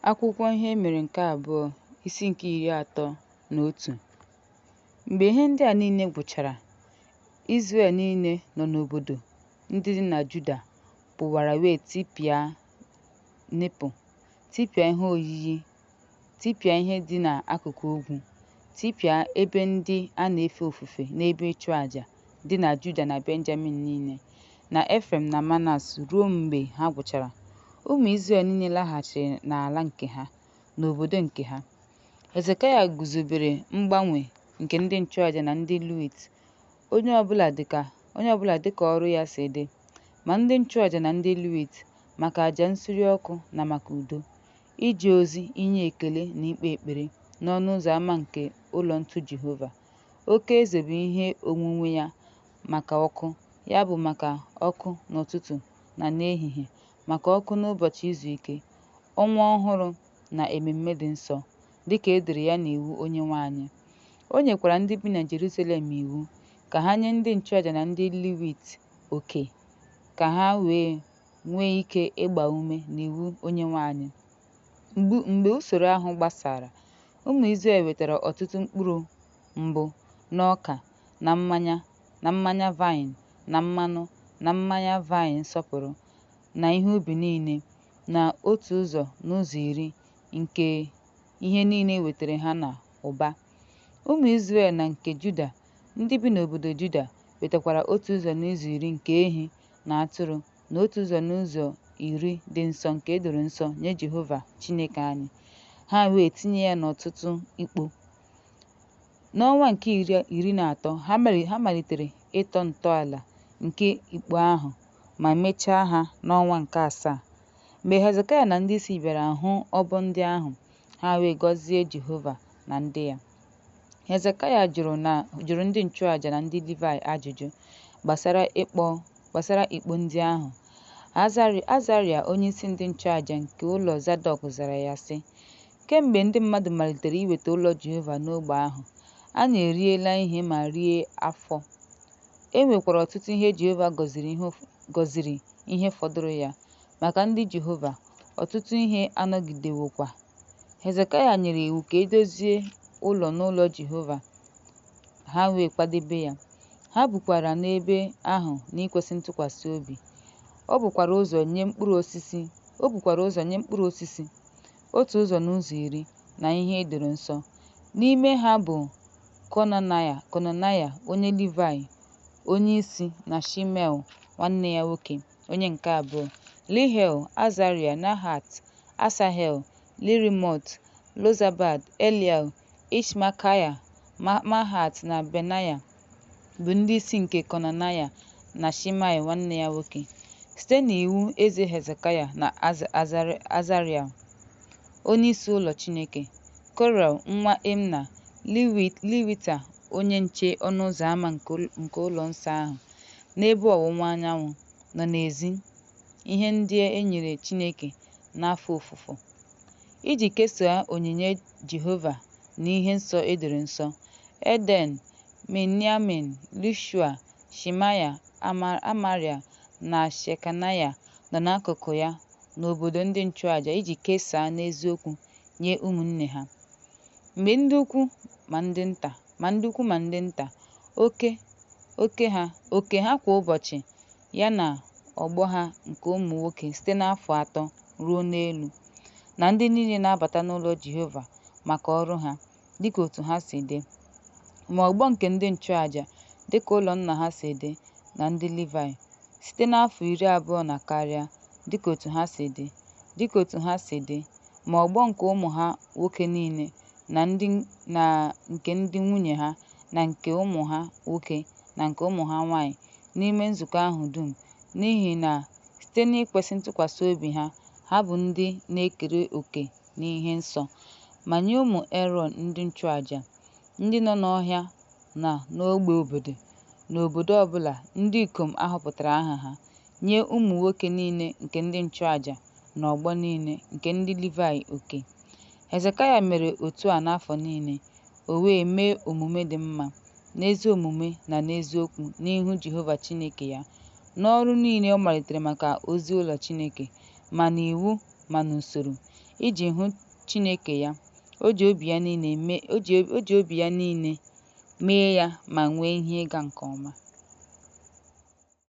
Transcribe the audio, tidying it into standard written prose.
Akwụkwọ Ihe E Mere nke Abụọ, isi nke 31. Mgbe ihe ndị a niile gwụchara, Izrel niile nọ n'obodo ndị dị na Juda pụwara wee tipịa nipụ, tipịa ihe oyiyi, tipịa ihe dị n'akụkụ ugwu, tipịa ebe ndị a na-efe ofufe na ebe ịchụaja dị na Juda na Benjamin niile na Ifrem na Manase ruo mgbe ha gwụchara. Ụmụ Izrel niile laghachiri n'ala nke ha, n'obodo nke ha. Hezekaya guzobere mgbanwe nke ndị nchụaja na ndị Lewit, onye ọ bụla dịka ọrụ ya si dị, ma ndị nchụaja na ndị Lewit, maka aja nsure ọkụ na maka udo, ije ozi inye ekele na ikpe ekpere n'ọnụ ụzọ ama nke ụlọ ntu Jehova. Oke eze bu ihe onwunwe ya maka ọkụ, ya bụ, maka ọkụ n'ụtụtụ na n'ehihie, maka ọkụ n'ụbọchị izu ike, ọnwa ọhụrụ na ememme dị nsọ, dịka e dere ya n'iwu Onyenwe anyị. O nyekwara ndị bi na Jerusalem iwu ka ha nye ndị nchụaja na ndị Lewit oke, ka ha wee nwee ike ịgba ume n'iwu Onyenwe anyị. Mgbe usoro ahụ gbasara, ụmụ Izrel wetara ọtụtụ mkpụrụ mbụ na ọka na mmanya na mmanya vaịn na mmanụ na mmanya vaịn nsọpụrụ, na ihe ubi niile, na otu ụzọ n'ụzọ iri nke ihe niile e wetara ha n'ụba. Ụmụ Izrel na nke Juda, ndị bi n'obodo Juda, wetakwara otu ụzọ n'ụzọ iri nke ehi na atụrụ na otu ụzọ n'ụzọ iri dị nsọ nke e doro nsọ nye Jehova Chineke anyị, ha wee tinye ya n'ọtụtụ ikpo. N'ọnwa nke 13, ha malitere ịtọ ntọala nke ikpo ahụ ma mechaa ha n'ọnwa nke asaa. Mgbe Hezekaya na ndị isi bịara hụ ọbọ ndị ahụ, ha wee gọzie Jehova na ndị ya. Hezekaya jụrụ ndị nchụaja na ndị Livaị ajụjụ gbasara ikpo ndị ahụ. Azaraya onyeisi ndị nchụaja nke ụlọ Zadọk zara ya, sị: Kemgbe ndị mmadụ malitere iweta ụlọ Jehova n'ógbè ahụ, anyị eriela ihe ma rie afọ, e nwekwara ọtụtụ ihe Jehova gọziri ihe fọdụrụ ya, maka ndị Jehova, ọtụtụ ihe anọgidewokwa. Hezekaya nyere iwu ka e dozie ụlọ n'ụlọ Jehova, ha wee kwadebe ya, ha bikwara n'ebe ahụ n'ikwesị ntụkwasị obi. O bukwara ụzọ nye mkpụrụ osisi, otu ụzọ n'ụzọ iri, na ihe e doro nsọ. N'ime ha bụ Konanaya onye Livaị onyeisi na Shimei nwanne ya nwoke, onye nke abụọ, Jehiel, Azaraya, Nahat, Asahel, Jerimot, Jozabad, Eliel, Ismakaya, Mahat na Benaya bụ ndị isi nke Konanaya na Shimei nwanne ya nwoke, site n'iwu eze Hezekaya na Azaraya onyeisi ụlọ Chineke. Kore nwa Imna, Lewita onye nche ọnụ ụzọ ama nke ụlọnsọ ahụ, n'ebe ọwụwa anyanwụ, nọ na-ezi ihe ndị e nyere Chineke n'afọ ofufo, iji kesaa onyinye Jehova na ihe nsọ e doro nsọ. Eden, Miniamin, Jeshua, Shemaya, Amaraya na Shekanaya nọ n'akụkụ ya n'obodo ndị nchụaja iji kesaa n'eziokwu nye ụmụnne ha, ma ndị ukwu ma ndị nta, oke ha kwa ụbọchị, ya na ọgbọ ha nke ụmụ nwoke site n'afọ 3 ruo n'elu, na ndị niile na-abata n'ụlọ Jehova maka ọrụ ha, dịka otu ha si dị. Ma ọgbọ nke ndị nchụaja, dịka ụlọ nna ha si dị, na ndị Livaị, site n'afọ 20 na karịa, dịka otu ha si dị, dịka otu ha si dị, ma ọgbọ nke ụmụ ha nwoke niile, na nke ndị nwunye ha, na nke ụmụ ha nwoke na nke ụmụ ha nwanyị, n'ime nzukọ ahụ dum, n'ihi na site n'ikwesị ntụkwasị obi ha, ha bụ ndị na-ekere òkè n'ihe nsọ. Ma nye ụmụ Erọn ndị nchụaja, ndị nọ n'ọhịa na n'ogbe obodo, n'obodo ọ bụla, ndị ikom a họpụtara aha ha, nye ụmụ nwoke niile nke ndị nchụaja na ọgbọ niile nke ndị Livaị oke. Hezekaya mere otu a n'afọ niile, o wee mee omume dị mma, n'ezi omume na n'eziokwu n'ihu Jehova Chineke ya, n'ọrụ niile ọ malitere maka ozi ụlọ Chineke, ma n'iwu ma n'usoro. iji hụ Chineke ya. O ji obi ya niile mee ya ma nwee ihe ịga nke ọma.